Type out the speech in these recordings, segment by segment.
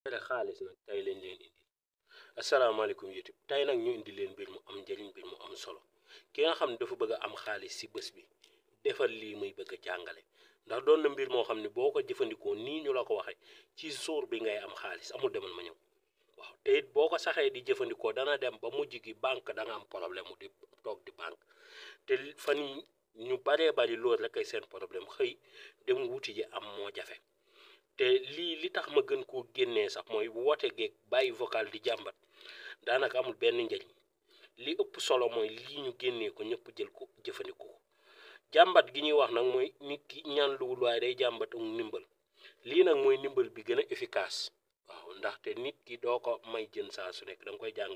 tere xaalis nag tey lañ leen indi asalaamaaleykum YouTube tey nag ñu indi leen mbir mu am njëriñ mbir mu am solo ki nga xam ne dafa bëgg a am xaalis ci bés bi defal lii muy bëgg a jàngale ndax doon na mbir moo xam ne boo ko jëfandikoo nii ñu la ko waxee ci suur bi ngay am xaalis amul demal ma ñëw waaw te it boo ko saxee di jëfandikoo dana dem ba mujj gi banque da nga am problème mu di toog di banque te fan ñu baree bari loolu rek ay seen problème xëy dem wuti ji am moo jafe. te lii li tax ma gën koo génnee sax mooy woote geeg bàyyi vocal di jàmbat daanaka amul benn njëriñ li ëpp solo mooy lii ñu génnee ko ñëpp jël ko jëfandikoo jàmbat gi ñuy wax nag mooy nit ki ñaan luwul waaye day jàmbat ak ndimbal lii nag mooy ndimbal bi gën a efficace waaw ndaxte nit ki doo ko may jën saa su nekk da nga koy jàng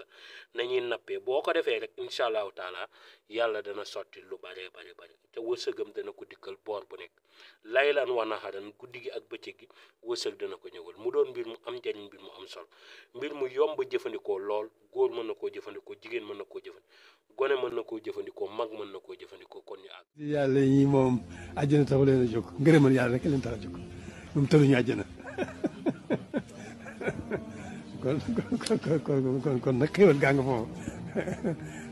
nañuy nappee boo ko defee rek incha allahu taala yàlla dana sotti lu bare bare te wërsëgam dana ko dikkal boor bu nekk laylan wa naharan guddi gi ak bëccëg gi wërsëg dana ko ñëwal mu doon mbir mu am njariñ mbir mu am solo mbir mu yomb jëfandikoo lool góor mën na koo jëfandikoo jigéen mën na koo jëfandikoo gone mën na koo jëfandikoo mag mën na koo jëfandikoo kon ñu àgg. yàlla yi moom àjjana taxu leen a jóg ngërëmal yàlla rek leen tax a jóg moom tëruñu àjjana kon nag xéwal gaa nga foofu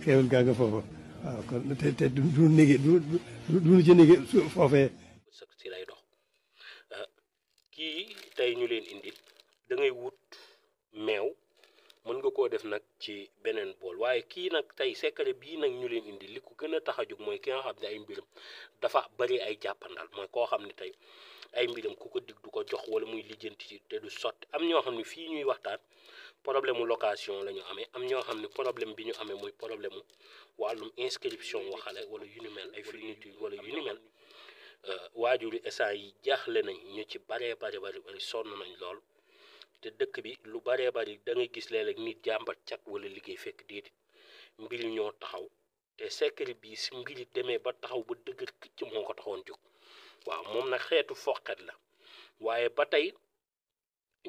xéwal gaa nga foofu waaw kon te du nége du ci nége foofee si lay dox kii tey ñu leen indi da ngay wut meew mën nga koo def nag ci beneen bool waaye kii nag tey secret bii nag ñu leen indi li ko gën a tax a jóg mooy ki nga xam ne ay mbiram dafa bari ay jàppandal mooy koo xam ne tey ay mbiram ku ko dig du ko jox wala muy lijjanti ci te du sotti am ñoo xam ne fii ñuy waxtaan problème mu location la ñu amee am ñoo xam ne problème bi ñu amee mooy problème mu wàllum inscription waxale wala yu ni mel ay fourniture wala yu ni mel waajur yi instant yi jaaxle nañ ñu ci bari sonn nañ lool te dëkk bi lu baree bari da ngay gis léeg-léeg nit jàmbat cat wala liggéey fekk déedéet mbir ñoo taxaw te secret bi si mbiri demee ba taxaw ba dëgër këcc moo ko taxoon jóg waaw moom nag xeetu foqet la waaye ba tey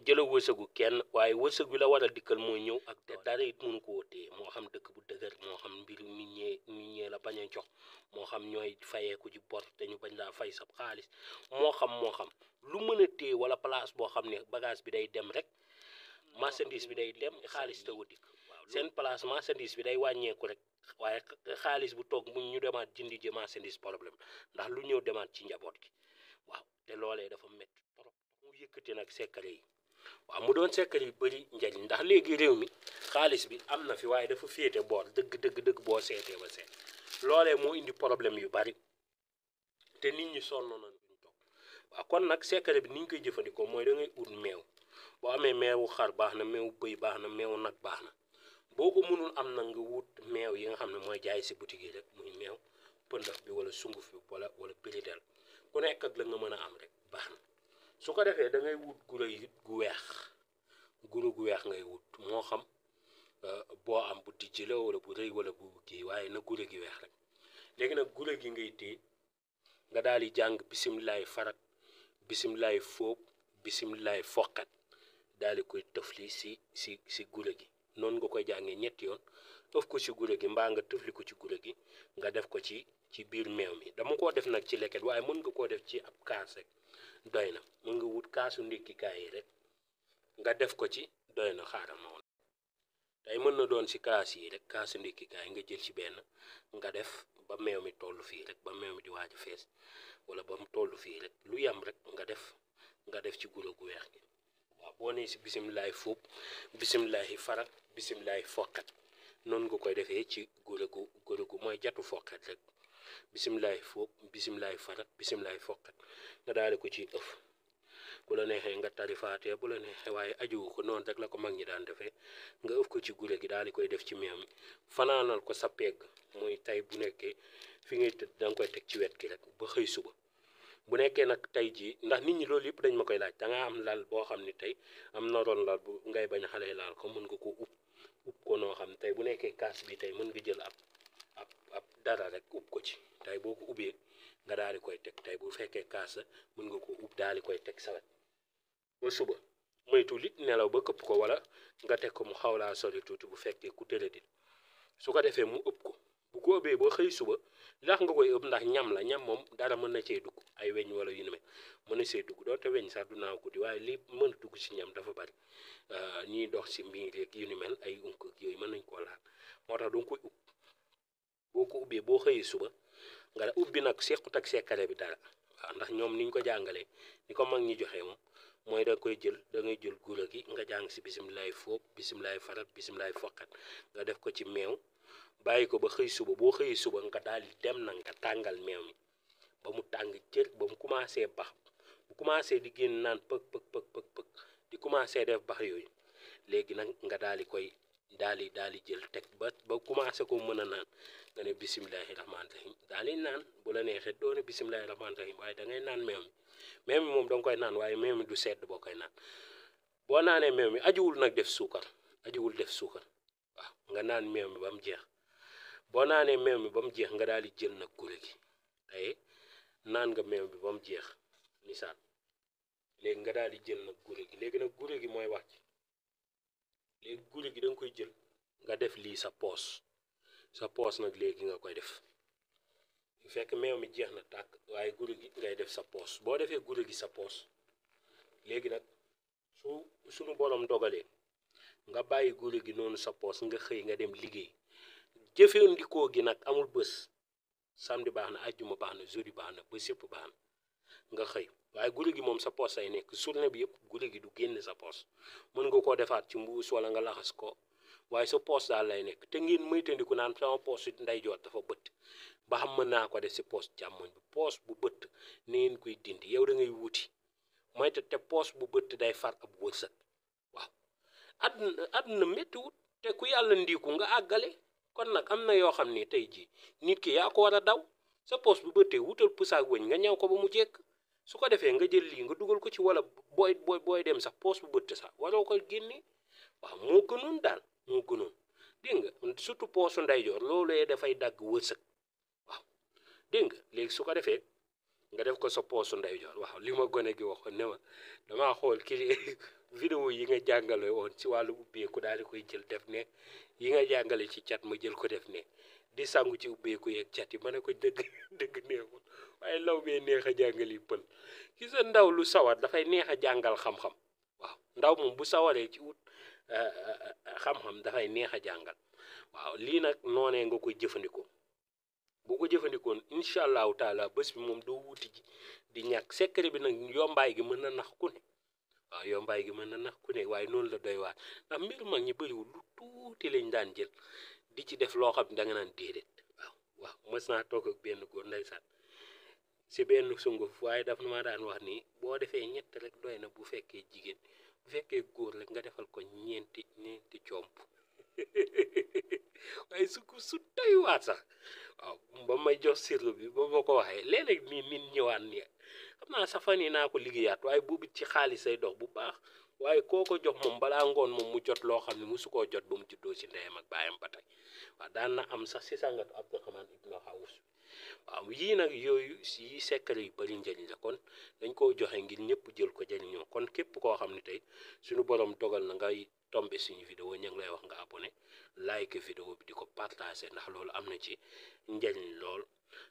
jëla wërsëgu kenn waaye wërsëg bi la war a dikkal mooy ñëw ak te dara it mënu koo téye moo xam dëkk bu dëgër moo xam mbiru nit ñee la bañ a jox moo xam ñooy fayeeku ci bor te ñu bañ laa fay sa xaalis moo xam lu mën a téye wala place boo xam ne bagage bi day dem rek marchandise bi day dem xaalis te wu dikk seen place marchandise bi day wàññeeku rek waaye xaalis bu toog mu ñu demaat jëndi ji marchandise problème ndax lu ñëw demaat ci njaboot gi waaw te loolee dafa métti trop mu yëkkati nag secret yi waaw mu doon secret yu bëri njariñ ndax léegi réew mi xaalis bi am na fi waaye dafa féete boor dëgg boo seetee ba seet loolee moo indi problème yu bari te nit ñi sonn nañ duñ toog waaw kon nag secret bi ni ñu koy jëfandikoo mooy da ngay ut meew boo amee meewu xar baax na meewu bëy baax na meewu nag baax na boo ko mënul am na nga wut meew yi nga xam ne mooy jaay si boutique yi rek muy meew pëndaf bi wala sunguf bi wala péridel ku nekk ak la nga mën a am rek baax na su ko defee da ngay wut guro yi gu weex ngay wut moo xam boo am bu dijj la wala bu rëy wala bu kii waaye na guro gi weex rek léegi nag guro gi ngay téye nga daal di jàng bisimilaay farat bisimilaay fóob bisimilaay foqat daal di koy tëfli si guro gi noonu nga koy jàngee ñetti yoon ëf ko ci guro gi mbaa nga tëfli ko ci guro gi nga def ko ci biir meew mi dama koo def nag ci leket waaye mën nga koo def ci ab kaas rek doy na mën nga wut kaasu ndékkikaay yi rek nga def ko ci doy na xaaral ma woon tey mën na doon ci kaas yi rek kaasu ndékkikaay nga jël ci benn nga def ba meew mi toll fii rek ba meew mi di waaj a fees wala ba mu toll fii rek lu yem rek nga def ci guro gu weex gi waaw boo nee si bisimilaay fóob bisimilaay farat bisimilaay foqat noonu nga koy defee ci guro gu mooy jatu foqat rek bisimilaay fóob bisimilaay farat bisimilaay foqat nga daal di ko ci ëf bu la neexee nga tarifaatee bu la neexee waaye ajuwu ko noonu rek la ko mag ñi daan defee nga ëf ko ci guro gi daal di koy def ci meew mi fanaanal ko sa pegg mooy tey bu nekkee fi ngay tëdd da nga koy teg ci wet gi rek ba xëy suba bu nekkee nag tey jii ndax nit ñi loolu yëpp dañ ma koy laaj da nga am lal boo xam ne tey am na ron lal bu ngay bañ xale laal ko mën nga ko upp ko noo xam tey bu nekkee kaas bi tey mën nga jël ab dara rek upp ko ci tey boo ko ubbee nga daal di koy teg tey bu fekkee kaas la mën nga ko upp daal di koy teg sa wet ba suba moytu lit nelaw ba këpp ko wala nga teg ko mu xaw laa sori tuuti bu fekkee ku tëradit su ko defee mu ëpp ko bu ko ëbbee ba xëy suba lax nga koy ëpp ndax ñam la ñam moom dara mën na cee dugg ay weñ wala yu ne mën na see dugg doonte weñ sax du naaw guddi waaye li mën a dugg si ñam dafa bari ñiy dox si mbir rek yu ni mel ay unk yooyu mën nañ koo laal moo tax danga koy ub boo ko ubbee boo xëyee suba nga ubbi nag sequt ak sekkare bi dara waaw ndax ñoom niñ ko jàngalee ni ko mag ñi joxee moom mooy da koy jël da ngay jël gura gi nga jàng si bisimilaay foofu bisimilaay farat bisimilaay foqat nga def ko ci meew bàyyi ko ba xëy suba boo xëyee suba nga daal di dem nag nga tàngal meew mi ba mu tàng jër ba mu commencé bax bu commencé di génn naan pëk pëk pëk pëk pëk di commencé def bax yooyu léegi nag nga daal di koy daal di jël teg ba commencé ko mën a naan nga ne bisimilahi rahmaani rahim daal di naan bu la neexee doo ne bisimilahi rahmaani rahim waaye da ngay naan meew mi moom da nga koy naan waaye meew mi du sedd boo koy naan boo naanee meew mi ajuwul nag def suukar waaw nga naan meew mi ba mu jeex boo naanee meew mi ba mu jeex nga daal di jël nag gure gi tey naan nga meew bi ba mu jeex misaal léegi nga daal di jël nag gure gi léegi nag gure gi mooy wax ci léegi gure gi da nga koy jël nga def lii sa poos nag léegi nga koy def bu fekk meew mi jeex na tàkk waaye gure gi ngay def sa poos boo defee gure gi sa poos léegi nag suñu borom dogalee nga bàyyi gure gi noonu sa poos nga xëy nga dem liggéey jëfandikoo gi nag amul bés samedi baax na ajjuma baax na jeudi baax na bés yëpp baax na nga xëy waaye gure gi moom sa poos ay nekk journée bi yëpp gure gi du génn sa poos mën nga koo defaat ci mbuus wala nga laxas ko waaye sa poos daal lay nekk te ngeen moytandiku naan sama poos su ndeyjoor dafa bëtt ba xam mën naa ko def si poos càmmoñ bi poos bu bëtt na ngeen koy dindi yow da ngay wuti moyta te poos bu bëtt day far ab wërsëg waaw àdduna méttiwut te ku yàlla ndiiku nga àggale kon nag am na yoo xam ne tey jii nit ki yaa ko war a daw sa poos bu bëttee wutal pusaak wëñ nga ñaw ko ba mu jekk su ko defee nga jël lii nga dugal ko ci wala booy dem sax poos bu bëtt sax waroo ko génne waaw moo gënoon daal moo gënoon dégg nga surtout poosu ndeyjoor loolee dafay dagg wërsëg waaw dégg nga léegi su ko defee nga def ko sa poosu ndeyjoor waaw li ma gone gi waxoon ne ma damaa xool vidéo yi nga jàngale woon ci wàllu ubbeeku daal di koy jël def ne yi nga jàngale ci cat ma jël ko def ne di sangu ci ubbeeku yeeg cat yi ma ne ko dëgg neexul waaye law bee neex a jàngal yi pël gis nga ndaw lu sawar dafay neex a jàngal xam-xam waaw ndaw moom bu sawaree ci wut xam-xam dafay neex a jàngal waaw lii nag noonee nga koy jëfandikoo boo ko jëfandikoon incha allahu taala bés bi moom doo wuti ji di ñàkk secret bi nag yombaay gi mën na nax ku ne waaw yombaay gi mën na nax ku ne waaye noonu la doy waar ndax mbir mag ñi bëriwul lu tuuti lañ daan jël di ci def loo xam ne da nga naan déedéet waaw mës naa toog ak benn góor ndeysaan si benn sunguf waaye daf ma daan wax ni boo defee ñett rek doy na bu fekkee jigéen bu fekkee góor rek nga defal ko ñeenti comp waaye su doy waar sax waaw ba may jox sirru bi ba ma ko waxee léeg-léeg nii nit ñëwaat nii xam naa sa fan yi naa ko liggéeyaat waaye boobu ci xaalis say dox bu baax waaye koo ko jox moom balaa ngoon moom mu jot loo xam ne musu koo jot ba mu juddoo si ndeyam ak baayam ba tey waaw daan na am sax si sàngatu Abdurahmaan ibnu Awf waaw yii nag yooyu yi secret yu bari njëriñ la kon dañ koo joxe ngir ñëpp jël ko jëriñoo kon képp koo xam ne tey suñu borom dogal na ngay tombe suñu vidéo ñu ngi lay wax nga abonné like vidéo bi di ko partagé ndax loolu am na ci njëriñ lool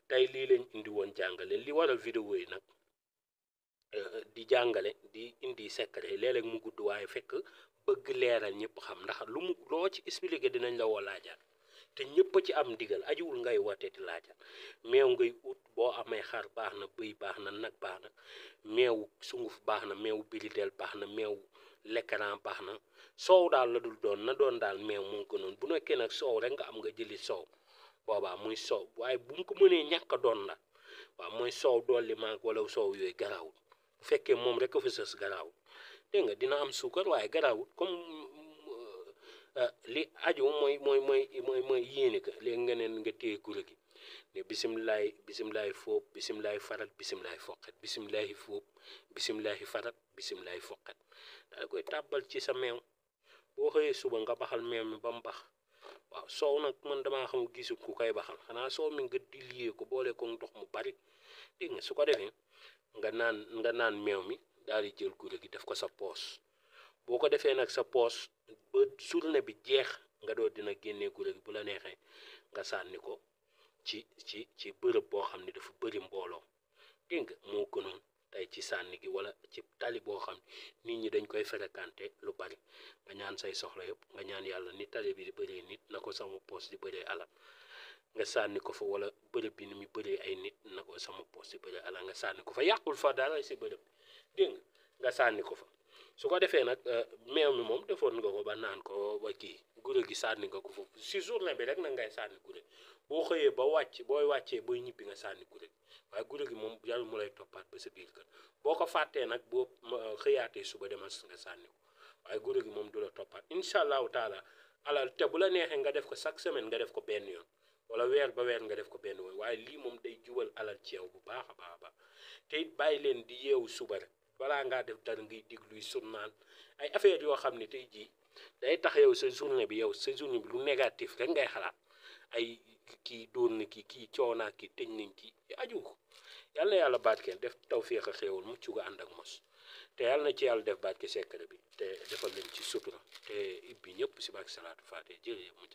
tey lii lañ indi woon jàngale li waral vidéo yi nag di jàngale di indi secret léeg-léeg mu gudd waaye fekk bëgg leeral ñëpp xam ndax lu mu loo ci expliqué dinañ la woo laajaat te ñëpp ci am ndigal ajiwul ngay woote di laajaat meew ngay ut boo amee xar baax na bëy baax na nag baax na meewu sunguf baax na meewu biridel baax na meewu lekkaraan baax na soow daal la dul doon na doon daal meew moo ko noonu bu nekkee nag soow rek nga am nga jëli soow boobaa muy soow waaye bu mu ko mënee ñàkk a doon la waaw mooy soow dolli maag wala soow yooyu garaawul bu fekkee moom rek a fa sës garaawul dégg nga dina am suukar waaye garaawul comme li aju mooy yéene ka léegi nga neen nga téye gura gi ne bisimilahi foob bisimilahi farat bisimilahi foqet bisimilahi foob bisimilahi farat bisimilahi foqet daal koy tàbbal ci sa meew boo xëyee suba nga baxal meew mi ba mu bax waaw soow nag man damaa xam gisul ku koy baxal xanaa soow mi nga diliyee ko boole ko ndox mu bari dégg nga su ko defee nga naan meew mi daal di jël gura gi def ko sa poos boo ko defee nag sa poos ba journée bi jeex nga doo dina génnee gura gi bu la neexee nga sànni ko ci bërëb boo xam ne dafa bëri mbooloo dégg nga moo gënoon tey ci sànni gi wala ci tali boo xam nit ñi dañ koy fréquenté lu bari nga ñaan say soxla yëpp nga ñaan yàlla ni tali bi di bëree nit na ko sama poos di bëree alal nga sànni ko fa wala bërëb bi ni mu bëree ay nit na ko sama poos di bëree alal nga sànni ko fa yàqul fa dara si bërëb bi dégg nga sànni ko fa su ko defee nag meew mi moom defoon nga ko ba naan ko ba kii gure gi sànni nga ko foofu si journée bi rek na ngay sànni gure boo xëyee ba wàcc booy wàccee booy ñibbi nga sànni gure gi waaye gure gi moom yàlla mu lay toppaat ba sa biir kër boo ko fàttee nag boo xëyaatee suba demal nga sànni ko waaye gure gi moom du la toppaat incha allahu taala alal te bu la neexee nga def ko chaque semaine nga def ko benn yoon wala weer ba weer nga def ko benn yoon waaye lii moom day jubal alal ci yow bu baax a baax a baax te it bàyyi leen di yeewu suba rek balaa ngaa def dara ngay dégluy surnaan ay affaire yoo xam ne tey jii day tax yow sa journée bi lu négatif rek ngay xalaat ay kii dóor na kii coonaa kii tëj nañ kii aju ko yàlla na yàlla barkeel def tawféex a xéewal mucc gu ànd ak mos te yàlla na ci yàlla def barke secret bi te defal leen ci sutura te ibbi ñëpp si barke salaatu faate jërëjëf mu